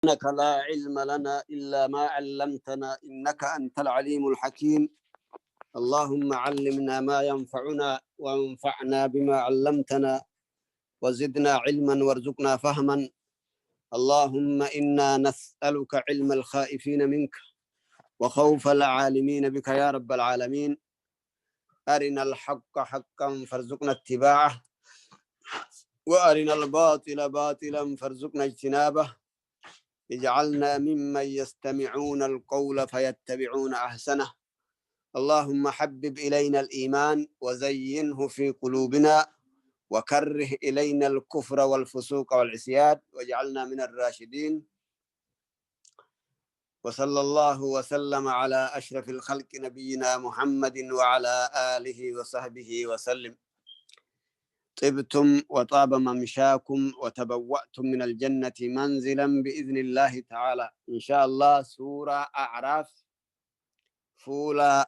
سبحانك لا علم لنا إلا ما علمتنا إنك أنت العليم الحكيم. اللهم علمنا ما ينفعنا وانفعنا بما علمتنا وزدنا علما وارزقنا فهما. اللهم إنا نسألك علم الخائفين منك وخوف العالمين بك يا رب العالمين. أرنا الحق حقا فارزقنا اتباعه، وأرنا الباطل باطلا فارزقنا اجتنابه. اجعلنا ممن يستمعون القول فيتبعون أحسنه. اللهم حبب إلينا الإيمان وزينه في قلوبنا، وكره إلينا الكفر والفسوق والعصيان، واجعلنا من الراشدين. وصلى الله وسلم على أشرف الخلق نبينا محمد وعلى آله وصحبه وسلم. طبتم وطاب ممشاكم وتبوأتم من الجنة منزلا بإذن الله تعالى. إن شاء الله سورة أعراف فولا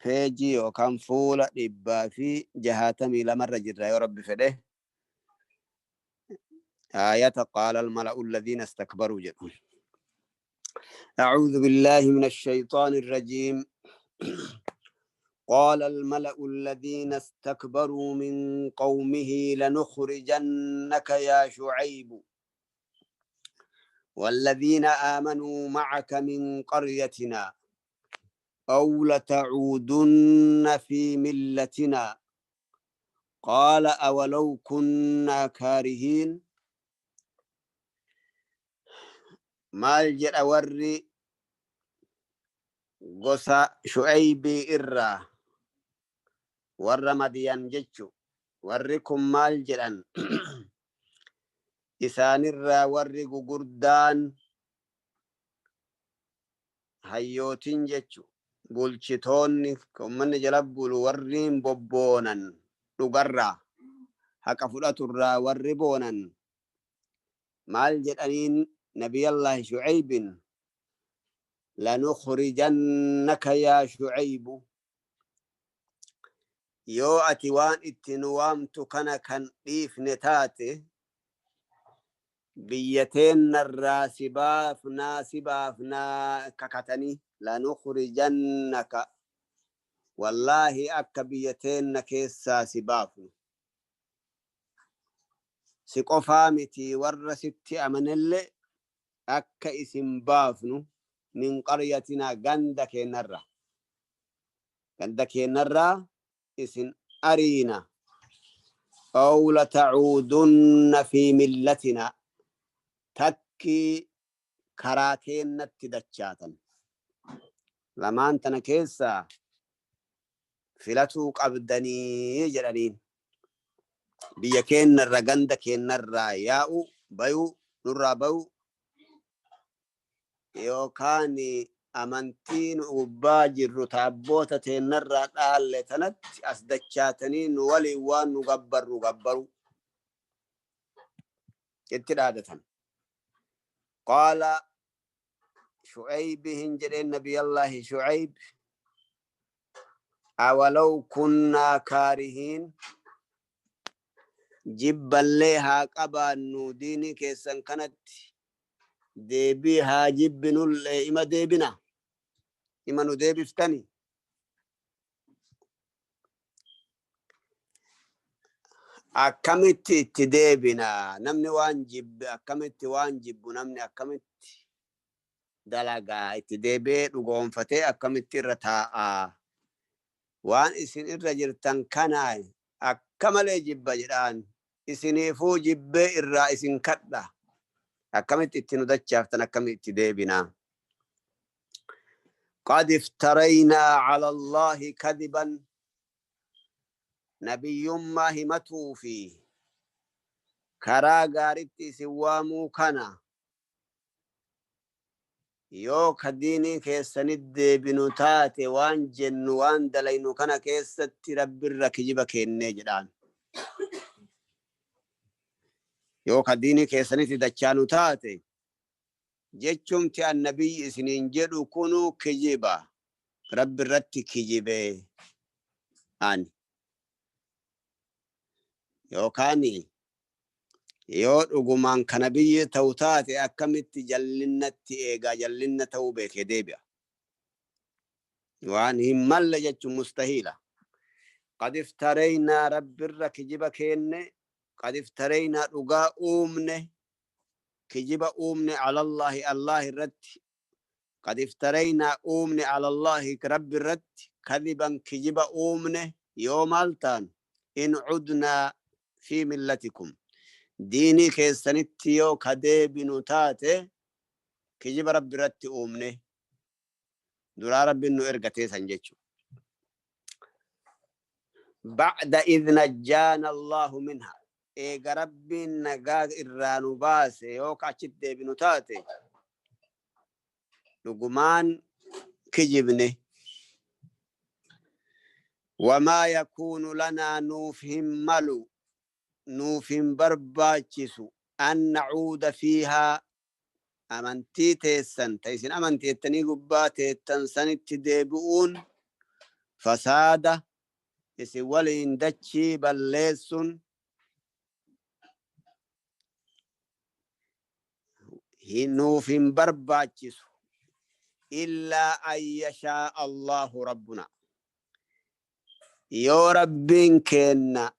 peejii yookaan fuula 162 irra jirra yoo Rabbi fedhe. آية قال الملأ الذين استكبروا jedhu. أعوذ بالله من الشيطان الرجيم. قال الملأ الذين استكبروا من قومه لنخرجنك يا شعيب والذين آمنوا معك من قريتنا أو لتعودن في ملتنا. قال أولو كنا كارهين. Maal jedha warri gosa Shu'aybii irraa, warra Madiyan jechu? Warri kun maal jedhan? Isaanirraa warri gugurdaan, hayyootin jechu, bulchitoonni ummanni jala bulu, warriin bobboonan, dhugarraa haqa fudhaturraa warri boonan maal jedhaniin Nabiyallahi Shu'aybin? لنخرجنك يا شعيب, yoo ati waan itti nu waamtu kana kan dhiifne taate, biyya teennarraa si baafnaa, si baafnaa kakatanii. لنخرجنك, wallaahi akka biyya teenna keessaa si baafnu, si qofaa miti, warra sitti amanellee akka isin baafnu, من قريتنا, ganda keennarra, ganda keennarraa isin ariina, أو لتعودن في ملتنا, takkii karaa keennatti dachaatan. Lamaan tana keessaa filatuu qabdanii jedhaniin. Biyya keennarra, ganda keennarraa yaa'u bayuu, nurraa bayu, yookaan amantii nu gubbaa jirru taabboota teennarraa dhaalle tanatti as dachaatanii nu waliin waan nu gabbarru gabbaru itti dhaadatan. قال Shu'aybihin jedheen Nabiyallaahi Shu'ayb, أولو كنا كارهين, jibballee haa qabaannu, diinii keessan kanatti deebii haa jibbinullee, ima deebina, ima nu deebiftani? Akkamitti itti deebina? Namni waan jibbe akkamitti, waan jibbu namni akkamitti dalagaa itti deebi'ee dhugoonfatee akkamitti irra taa'aa? Waan isin irra jirtan kana akka malee jibba jedhaan, isiniifuu jibbee irraa isin kadha, akkamitti itti nu dachaaftan? Akkamitti itti deebina? قد افترينا على الله كذبا, nabiyyummaa himatuu fi karaa gaaritti isin waamuu kana yoo ka diinii keessanit deebinu taate, waan jennu waan dalaynu kana keessatti Rabbirra kijiba kennee jedhaan. Yoo ka diinii keessanitti dachaanu taate, jechumti annabiyyi isiniin jedhu kunu kijiba, Rabbi irratti kijibee ani yookaan Yoo dhugumaan kana biyyi ta'u taate akkamitti jallinnatti eegaa jallinna ta'uu beekee deebi'a. Waan hin malle jechuun mustahiila. Qad iftareynaa Rabbirra kijiba keenne, qad iftareynaa dhugaa uumne, kijiba uumne alallaahi Allah irratti, qad iftareynaa uumne alallaahi Rabbi irratti kadiban kijiba uumne. Yoo maal taanu? In cudnaa fi millatikum, diinii keessanitti yoo ka deebinu taate, kijiba Rabbi irratti uumne duraa Rabbiin nu ergatee san jechu. Ba'da idh najjaana Allahu minha, eega Rabbiin nagaa irraa nu baase yoo ka achitti deebinu taate dhugumaan kijibne. Wamaa yakuunu lanaa, nuuf hin malu, nuuf hin barbaachisu, an nacuuda fiihaa, amantii teessan ta isin amanti jettanii gubbaa teettan sanitti deebi'uun, fasaada isin waliin dachii balleessun nuuf hin barbaachisu, illaa an yashaa Allahu rabbuna, yoo Rabbiin keenna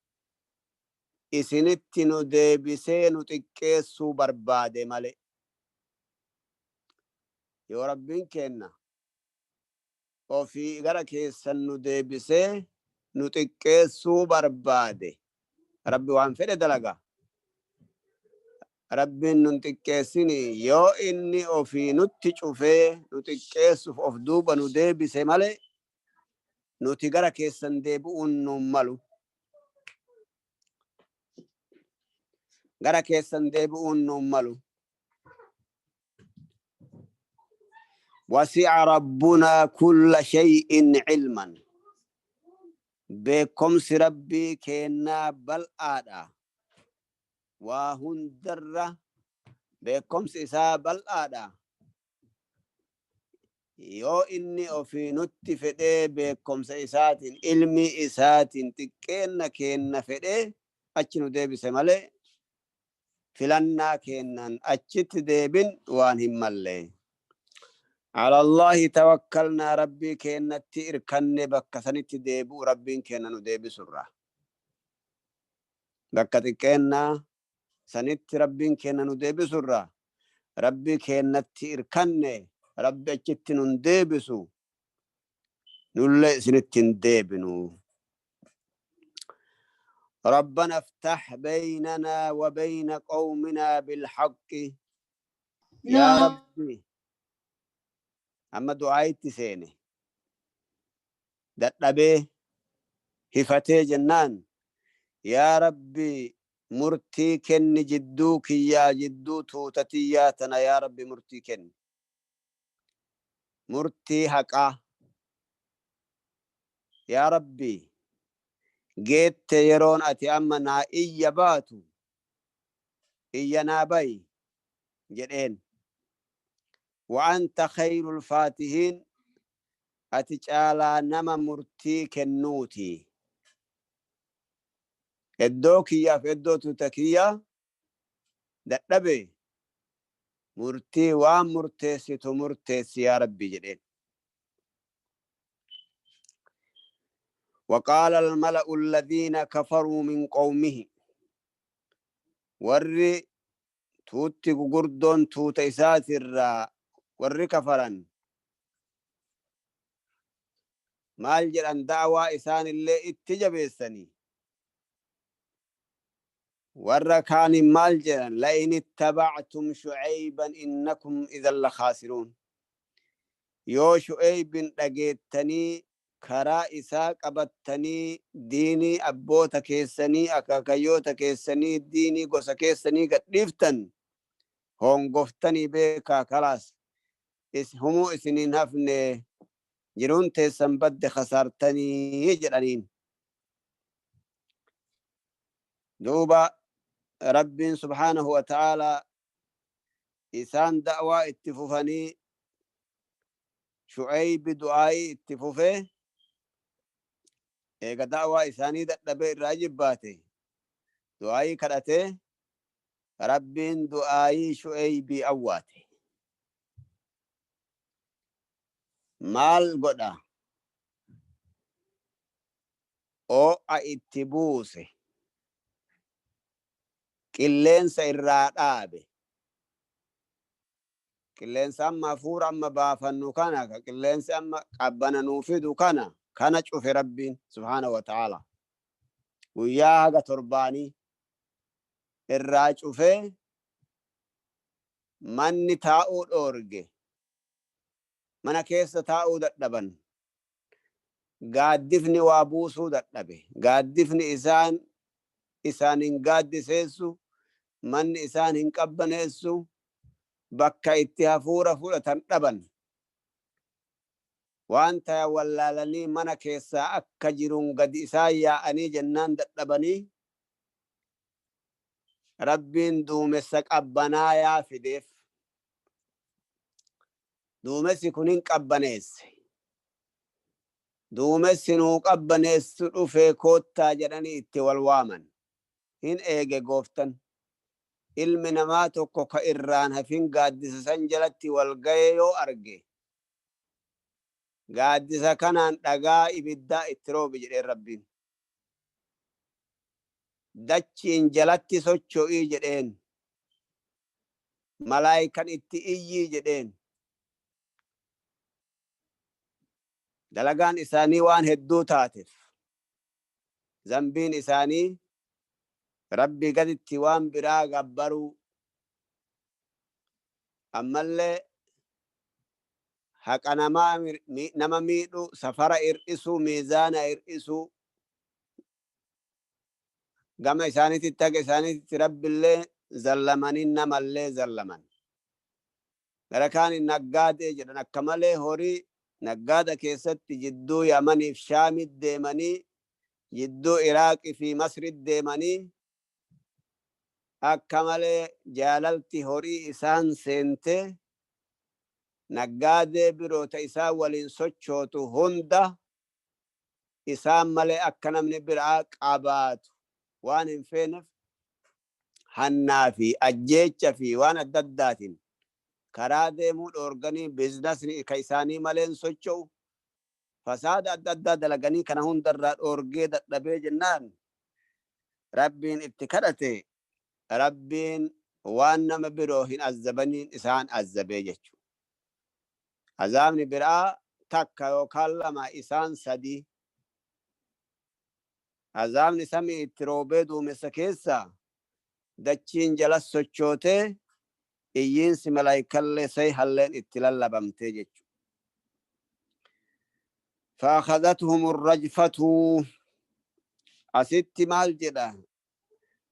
isinitti nu deebisee nu xiqqeessuu barbaade male. Yoo Rabbiin keenna ofii gara keessan nu deebisee nu xiqqeessuu barbaade, Rabbi waan fedhe dalaga. Rabbiin nun xiqqeessini, yoo inni ofii nutti cufee nu xiqqeessuuf of duuba nu deebise malee nuti gara keessan deebi'uun nuun malu. Gara keessan deebi'uun nuun malu. Wasi'a rabbunaa kulla shay'in ilman. Beekomsi Rabbii keennaa bal'aadha. Waa hundarra beekomsi isaa bal'aadha. Yoo inni ofii nutti fedhee beekomsa isaatiin, ilmii isaatiin xiqqeenna keenna fedhee achi nu deebise malee filannaa keennan achitti deebin waan hin malle. Ala Allaahi tawakkalnaa, Rabbii keennatti irkanne bakka sanitti deebi'u Rabbiin keenna nu deebisurra. Bakka xiqqeennaa sanitti Rabbiin keenna nu deebisurra Rabbii keennatti irkanne. Rabbi achitti nun deebisu, nullee isinitti hin deebinu. ربنا افتح بيننا وبين قومنا بالحق. يا ربي amma du'aayitti seene. Dadhabee hifatee jennaan, yaa Rabbi murtii kenni jidduu kiyyaa jidduu tuuta tiyyaa tana, yaa Rabbi murtii kenni, murtii haqaa. Yaa Rabbi, geette yeroon ati amma naa iyya baatu, iyya naa bayi jedheen. Wa anta khayrul faatihiin, ati caalaa nama murtii kennuuti. Iddoo kiyyaaf iddoo tuuta kiyyaa dadhabe, murtii waan murteessitu murteessi yaa Rabbi jedheen. وقال الملأ الذين كفروا من قومه، warri tuutti gugurdoon tuuta isaatirraa warri kafaran maal jedhan? Da'waa isaanillee itti jabeessanii warra kaanin maal jedhan? لئن اتبعتم شعيبا إنكم إذا لخاسرون. Yoo Shu'eybin dhageettanii karaa isaa qabattanii diinii abboota keessanii, akaakayyoota keessanii, diinii gosa keessanii gadhiiftan, hongoftanii beekaa, kalaas humuu isiniin hafne, jiruun teessan badde, kasaartanii jedhaniin. Duuba Rabbiin subhaanahu wa ta'aalaa isaan da'waa itti fufanii, Shu'aybi du'aa'ii itti fufee, eega da'waa isaanii dadhabee irraa jibbaate du'aa'ii kadhatee. Rabbiin du'aayii Shu'eeybii awwaate. Maal godha? Oo'a itti buuse. Qilleensa irraa dhaabe. Qilleensa amma hafuura amma baafannu kana, ka qilleensi amma qabbana nuu fidu kana, kana cufe Rabbiin subhaanahu wa ta'ala. Guyyaa haga torbaanii irraa cufee manni taa'uu dhoorge. Mana keessa taa'uu dadhaban. Gaaddifni waa buusuu dadhabe. Gaaddifni isaan isaan hin gaaddiseessu, manni isaan hin qabbaneessu, bakka itti hafuura fudhatan dhaban. Waan tayan wallaalanii mana keessaa akka jiruun gadi isaan yaa'anii jennaan dadhabanii Rabbiin duumessa qabbanaayaa fideef. Duumessi kun hin qabbaneesse. Duumessi nuu qabbaneessu dhufee koottaa jedhanii itti wal waaman. Hin eege Gooftan. Ilmi namaa tokko ka irraan hafin gaaddisa san jalatti wal gayee yoo arge, gaaddisa kanaan dhagaa ibiddaa itti roobi jedheen Rabbiin. Dachiin jalatti socho'ii jedheen. Malaaykan itti iyyii jedheen. Dalagaan isaanii waan hedduu taatef, zambiin isaanii Rabbii gaditti waan biraa gabbaruu, ammallee haqa namaa nama miidhuu, safara hir'isuu, miizaana hir'isuu, gama isaaniititti haga isaaniititti Rabbillee zallamanii namallee zallaman. Gara kaaniin naggaadee jedhan akka malee horii naggaada keessatti jidduu Yamaniif Shaamit deemanii, jidduu Iraaqi fi Masrit deemanii, akka malee jaalalti horii isaan seentee naggaadee biroo ta isaan waliin sochootu hunda isaan malee akka namni biraa qabaatu waan hin feenef hannaa fi ajjeecha fi waan adda addaatiin karaa deemuu dhoorganii, biizinasni ka isaanii maleen socho'u, fasaada adda addaa dalaganii, kana hundarraa dhoorgee dadhabee jennaan Rabbiin itti kadhate. Rabbiin waan nama biroo hin azzabaniin isaan azzabee jechuudha. Azaabni biraa takka yookaan lama, isaan sadii. Azaabni samii itti roobee duumessa keessaa dachiin jala sochootee iyyiinsi malaayikallee sayhalleen itti lallabamtee jechuudha. فأخذتهم الرجفة. Asitti maal jedha?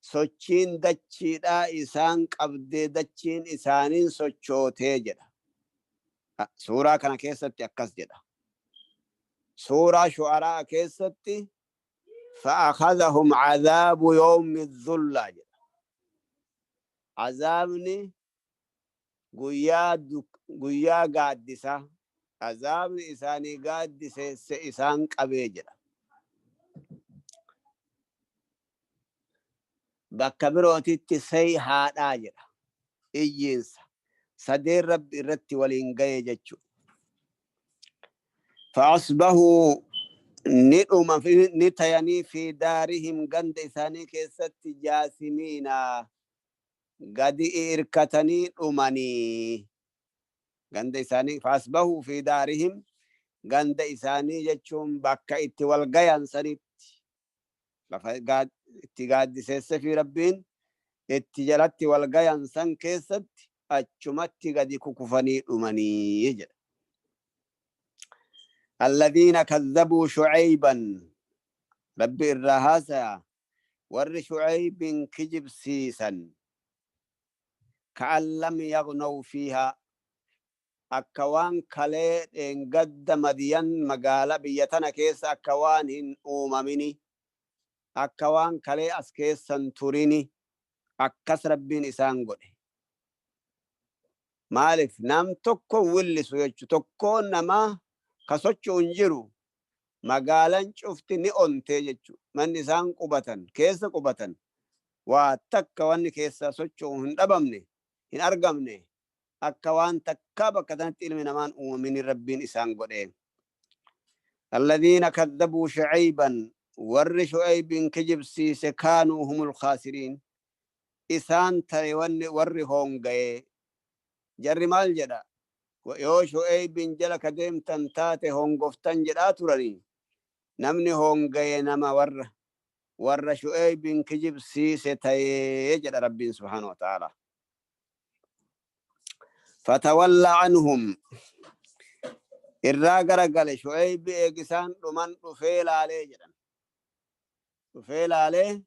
Sochiin dachiidhaa isaan qabdee, dachiin isaaniin sochootee jedha. Suuraa kana keessatti akkas jedha. Suuraa Shu'araa keessatti فأخذهم عذاب يوم الظلة jedha. Azaabni guyyaa gaaddisaa, azaabni isaanii gaaddiseesse isaan qabee jedha. Bakka birootitti say haadhaa jedha. Iyyiinsa sadeen Rabbi irratti waliin gaye jechu. فأصبحوا ni dhuma ni tayanii في دارهم ganda isaanii keessatti جاثمين gadi irkatanii dhumanii ganda isaanii. فأصبحوا في دارهم, ganda isaanii jechuun bakka itti wal gayan sanitti, lafa itti gaaddiseesse fi Rabbiin itti jalatti wal gayan san keessatti achumatti gadi kukufanii dhumanii jedha. الذين كذبوا شعيبا, Rabbi irraa haasaya, warri Shucaybin kijibsiisan, كأن لم يغنوا فيها, akka waan kalee dheengadda Madiyan magaala biyya tana keessa akka waan hin uumamini, akka waan kalee as keessan turini, akkas Rabbiin isaan godhe. Maaliif? Nam tokko willisu jechu, tokkoon namaa ka socho'u hin jiru. Magaalan cufti ni ontee jechu. Manni isaan qubatan keessa qubatan. Waa takka wanni keessaa socho'u hin dhabamne, hin argamne. Akka waan takkaa bakka tanatti ilmi namaan uumamin Rabbiin isaan godhe. Alladhiina kaddabuu Shucayban, warri Shu'aybin kijibsiise, kaanuu humul khaasiriin, isaan ta'e wanni warri hoongaye. Jarri maal jedha? Yoo Shu'aybin jala ka deemtan taate hongoftan jedhaa turanii. Namni hongaye nama warra Shu'aybin kijibsiise ta'ee jedha Rabbiin subhaanahu wa ta'ala. Fatawalla anhum, irraa garagale Shu'aybi eegisaan dhuman dhufee laalee jedhan. Dhufee laalee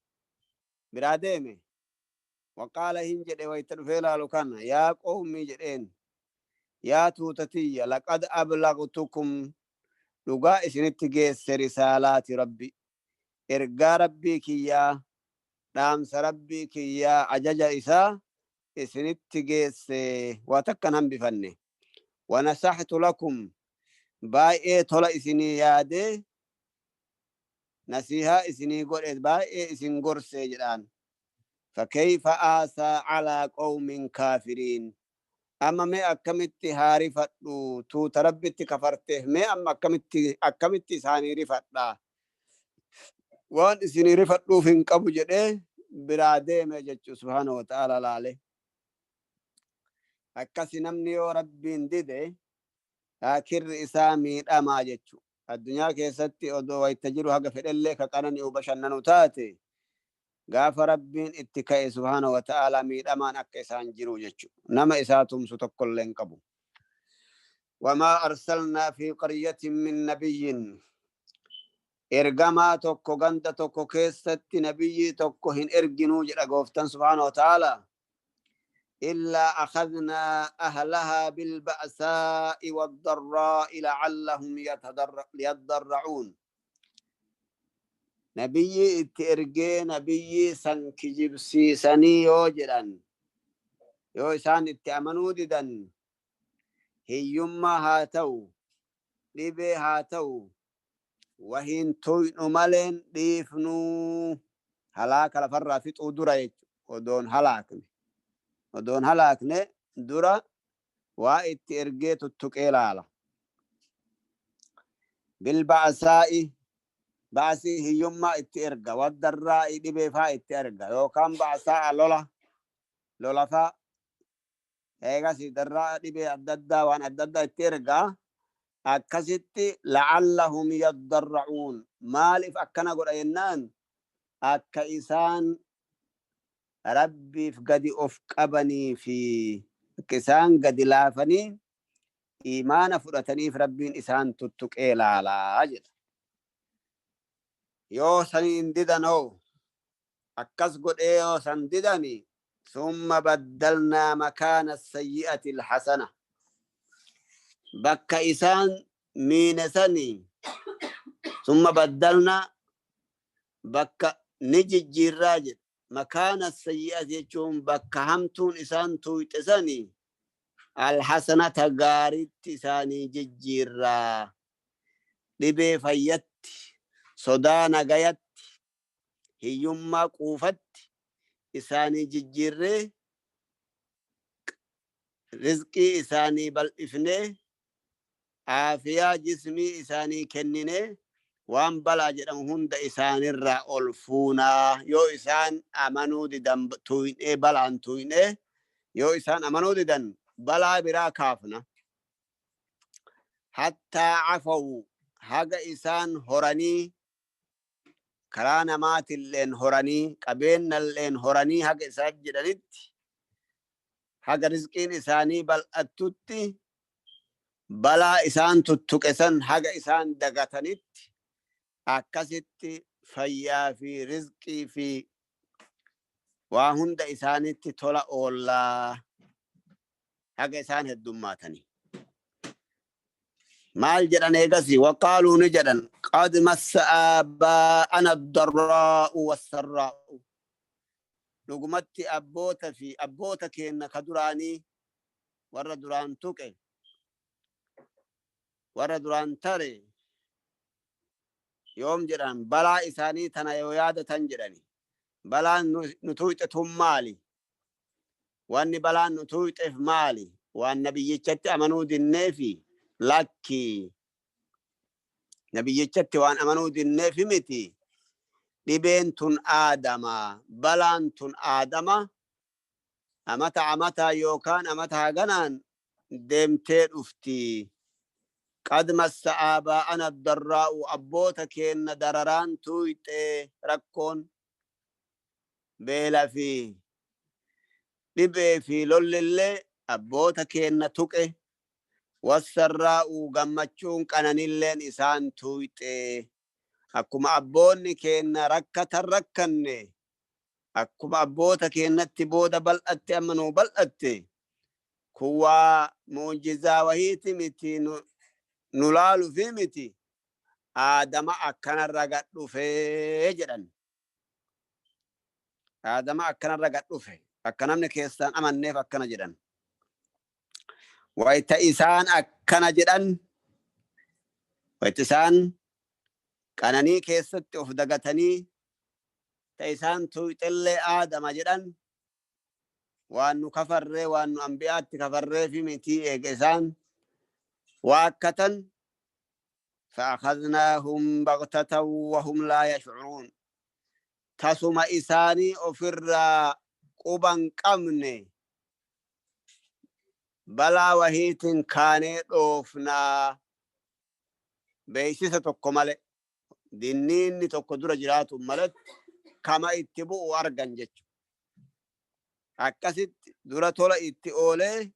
biraa deeme. Waqaala, hin jedhe wayta dhufee laalu kana, yaa qawmi jedheen, yaa tuutatiyya, laqad ablagtukum, dhugaa isinitti geesse, risaalaati Rabbi, ergaa Rabbii kiyyaa, dhaamsa Rabbii kiyyaa, ajaja isaa isinitti geesse, waa takkan hambifanne. Wanasaxtu lakum, baay'ee tola isinii yaadee nasihaa isinii godhe, baay'ee isin gorse jedhaan. Fakayfa aasaa calaa qawmin kaafiriin? Amma mee akkamitti haa rifadhu tuuta Rabbitti kafarteef? Mee amma akkamitti isaanii rifadha? Waan isinii rifadhuuf hin qabu jedhee biraa deeme jechuu. Subhaanahu wa ta'ala laale. Akkasi namni yoo Rabbiin dide kirri isaa miidhamaa jechu. Addunyaa keessatti odoo wayta jiru haga fedhellee ka qanani'u bashannanu taate, gaafa Rabbiin itti ka'e subhaanahu wa ta'ala miidhamaan akka isaan jiru jechu. Nama isaa tumsu tokkollee hin qabu. Wamaa arsalnaa fi qaryatin min nabiyyin, ergamaa tokko ganda tokko keessatti nabiyyii tokko hin erginuu jedha Gooftan subhaanahu wa ta'ala, illaa akhadnaa ahlahaa bilba'saa'i waddarraa'i la'allahum yaddarra'uun. Nabiyyii itti ergee nabiyyii san kijibsiisanii yoo jedhan, yoo isaan itti amanuu didan, hiyyummaa haa ta'u, dhibee haa ta'u, wahiin tuynu maleen dhiifnuu, halaaka lafarraa fixuu dura jechu. Odoon halaakne dura waa itti ergee tuttuqee laala. Bilba'saa'i, ba'sii hiyyummaa itti erga, waddarraa'i dhibee faa itti erga, yookaan ba'saa'a lola, lolafaa, eegas darraa dhibee adda addaa, waan adda addaa itti erga. Akkasitti la'allahum yaddarra'uun. Maaliif akkana godha jennaan, akka isaan Rabbiif gadi of qabanii fi akka isaan gadi laafanii imaana fudhataniif Rabbiin isaan tuttuqee laalaa jedha. Yoo saniin didan hoo, akkas godhee yoo san didani, summa baddalnaa makaana sayyi'ati alhasana, bakka isaan miine sanii, summa baddalnaa, bakka ni jijjiirraa jedha. Makaana sayyi'ati jechuun bakka hamtuun isaan tuuyxe sanii, alhasanata, gaariitti isaanii jijjiirraa. Dhibee fayyatti, sodaa nagayatti, hiyyummaa quufatti isaanii jijjiirree, rizqii isaanii bal'ifnee, aafiyaa jismii isaanii kenninee, waan balaa jedhamu hunda isaanirraa ol fuunaa. Yoo isaan amanuu didan tuynee, balaan tuynee, yoo isaan amanuu didan balaa biraa kaafna. Hattaa cafawu, haga isaan horanii, karaa namaatilleen horanii, qabeennalleen horanii, haga isaan jedhanitti, haga rizqiin isaanii bal'attutti, balaa isaan tuttuqe san haga isaan dagatanitti, akkasitti fayyaa fi rizqii fi waa hunda isaanitti tola oollaa haga isaan heddummaatanii. Maal jedhan eegasi? Waqaaluu, ni jedhan, qad massa aabaa'ana addarraa'u wassarraa'u, dhugumatti abboota fi abboota keenna ka duraanii, warra duraan tuqe, warra duraan tare, yoom jedhan balaa isaanii tana yoo yaadatan jedhani. Balaan nu tuuxe tun maali? Wanni balaan nu tuuxeef maali? Waan nabiyyichatti amanuu dinneefi? Lakki, nabiyyichatti waan amanuu dinneefi miti. Dhibeen tun aadama, balaan tun aadama, amata amata yookaan amata haganaan deemtee dhufti. Qad massa aabaa'ana darraa'u, abboota keenna dararaan tuuyxee, rakkoon beela fi dhibee fi lollillee abboota keenna tuqe, wassarraa'u, gammachuun qananilleen isaan tuuyxee. Akkuma abboonni keenna rakkatan rakkanne, akkuma abboota keennatti booda bal'atte amma nuu bal'atte. Kun waa mu'jizaa wahiiti miti, nu laalufi miti, aadama akkanarra gad dhufee jedhan. Aadama akkanarra gad dhufe, akka namni keessaan amanneef akkana jedhan. Wayta isaan akkana jedhan, wayta isaan qananii keessatti of dagatanii ta isaan tuuxellee aadama jedhan, waan nu kafarree, waan nu anbiyaatti kafarreefi mitii. Eega isaan waakkatan, فأخذناهم بغتة وهم لا يشعرون, tasuma isaanii ofirraa quban qabne balaa wahiitin kaanee dhoofnaa. Beeksisa tokko male, dinniinni tokko dura jiraatu malatti kama itti bu'u argan jechu. Akkasitti dura tola itti oolee,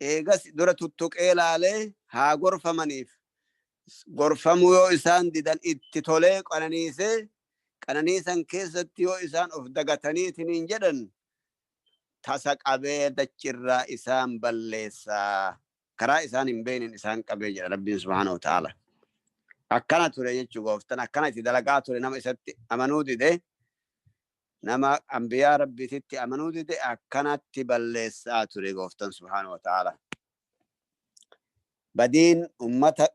eegas dura tuttuqee laalee haa gorfamaniif, gorfamuu yoo isaan didan itti tolee qananiisee, qananiisan keessatti yoo isaan of dagataniitiniin jedhan tasa qabee dachirraa isaan balleessaa, karaa isaan hin beeknin isaan qabee jedha Rabbiin subhaanahu wa ta'ala. Akkana ture jechuu gooftan, akkana itti dalagaa ture. Nama isatti amanuu dide, nama anbiyaa Rabbiititti amanuu dide, akkanatti balleessaa ture gooftan subhaanahu wa ta'ala. Badiin ummata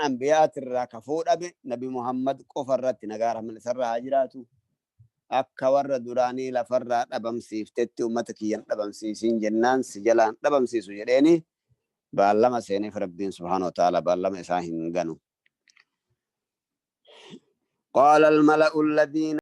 anbiyaatirraa ka fuudhame Nabi Muhammad qofa irratti, nagaa rahman isarraa haa jiraatu. Akka warra duraanii lafarraa dhabamsiiftetti ummata kiyyan dhabamsiisin jennaan, si jalaan dhabamsiisu jedheeni baallama seeneef. Rabbiin subhaanahu wa ta'ala baallama isaa hin ganu. قال الملأ الذين